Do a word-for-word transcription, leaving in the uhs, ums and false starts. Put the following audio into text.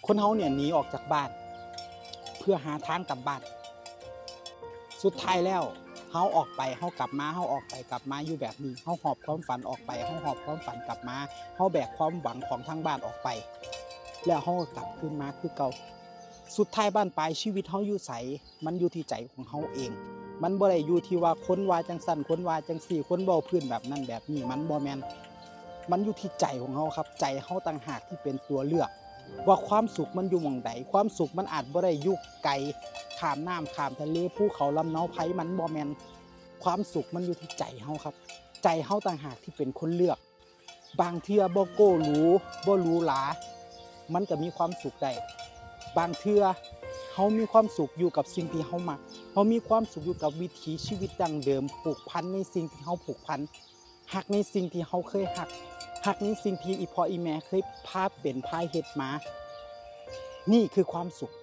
คนเฮาเนี่ยหนีออกจากบ้าน เพื่อหาทางกลับบ้าน สุดท้ายแล้วเฮาออกไป เฮากลับมา เฮาออกไปกลับมาอยู่แบบนี้ เฮาหอบความฝันออกไป เฮาหอบความฝันกลับมา เฮาแบกความหวังของทางบ้านออกไป แล้วเฮาก็กลับคืนมาคือเก่า สุดท้ายบั้นปลายชีวิตเฮาอยู่ไส มันอยู่ที่ใจของเฮาเอง มันบ่ได้อยู่ที่ว่าคนว่าจังซั่น คนว่าจังซี่ คนเว้าพื้นแบบนั้นแบบนี้ มันบ่แม่น มันอยู่ที่ใจของเฮาครับ ใจเฮาต่างหากที่เป็นตัวเลือก ว่าความสุขมันอยู่หม่องใด ความสุขมันอาจบ่ได้อยู่ไกล ข้ามน้ำข้ามทะเล ภูเขาลำเนาไพร มันบ่แม่น ความสุขมันอยู่ที่ใจเฮาครับ ใจเฮาต่างหากที่เป็นคนเลือก บางเทื่อบ่โก้หรู บ่หรูหรา มันก็มีความสุขได้ บางเทื่อเฮามีความสุขอยู่กับสิ่งที่เฮามัก เฮามีความสุขอยู่กับวิถีชีวิตดั้งเดิม ผูกพันในสิ่งที่เฮาผูกพัน ฮักในสิ่งที่เฮาเคยฮัก ฮักในสิ่งที่อีพ่ออีแม่เคยพาเป็นพาเฮ็ดมา นี่คือความสุข